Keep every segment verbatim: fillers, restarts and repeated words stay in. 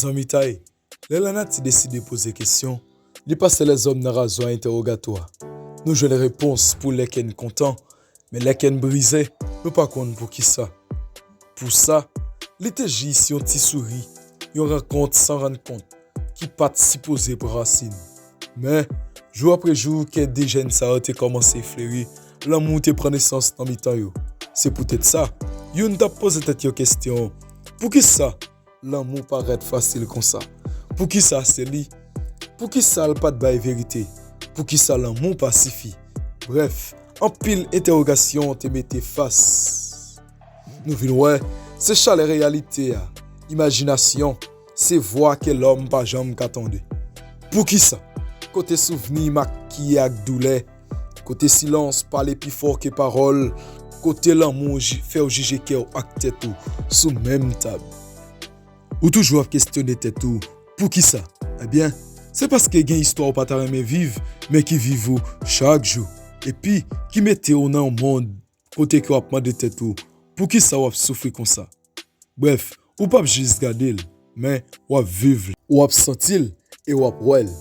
Zanmitay, lè lanati deside poze kesyon, li pase lèzòm nan razwa entèwogatwa. Nou jwenn repons pou lè kè n kontan, men lè kè n brize, nou pa konn poukisa. Pou sa, li te jis yon ti souri, yon rankont san rann kont, ki pa t sipoze pran rasin. Men, jou apre jou, kè de jèn sa yo te kòmanse fleri, lanmou te pran nesans nan mitan yo. Se poutèt sa, youn t ap poze tèt yo kesyon, poukisa lanmou parèt fasil konsa? Poukisa se li? Poukisa l pa t bay verite? Poukisa lanmou pa sifi? Brèf, anpil entèwogasyon te mete fas. Nou vin wè, se chalè reyalite a, imajinasyon, se vwa ke lòm pa janm ka tande. Poukisa? Kote souvni makiye ak doulè, kote silans pale pi fò ke pawòl, kote lanmou ji- fè w jije kè w ak tèt ou sou menm tab. Ou toujou ap kesyone tèt ou, poukisa? Ebyen, se paske gen istwa w pa ta renmen viv, men ki viv ou chak jou, epi ki mete w nan yon mond kote ke w ap mande tèt ou, poukisa w ap soufri konsa? Brèf, ou p ap jis gade l, men w ap viv li, w ap santi l e w ap wè l.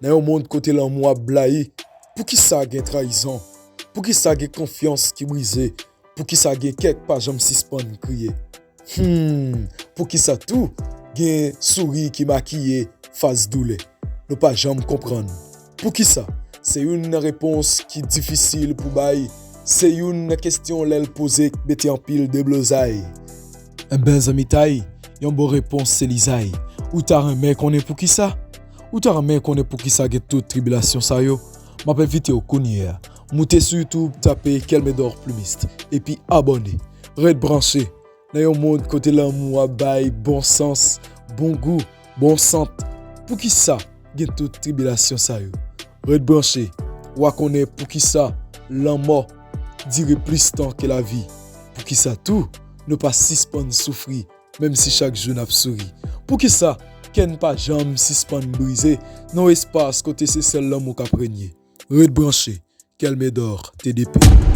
Nan yon mond kote lanmou ap blayi, poukisa gen trayizon? Poukisa gen konfyans ki brize? Poukisa gen kè k pa janm sispann kriye? Hmm, poukisa tou gen souri ki makiye fas doulè? Nou pa janm konprann. Poukisa? Se youn nan repons ki difisil pou bay. Se youn nan kesyon lè l poze k mete anpil deblozay. Enben, zanmitay, yon bon repons se lizay. Ou ta renmen konnen poukisa? Ou ta renmen konnen poukisa gen tout tribilasyon sa yo? M ap envite w kounye a. Moute sou YouTube, tape Kelmedor Plumiste, epi abòne. Ret branche! Nan yon mond kote lanmou ap bay bon sans, bon gou, bon sant, poukisa gen tout tribilasyon sa yo? Ret branche, w a konnen poukisa lanmò dire plis tan ke lavi. Poukisa tou nou pa sispann soufri, menm si chak jou n ap souri? Poukisa kè n pa janm sispann brize nan yon espas kote se sèl lanmou k ap renye? Ret branche, Kelmedor, T D P.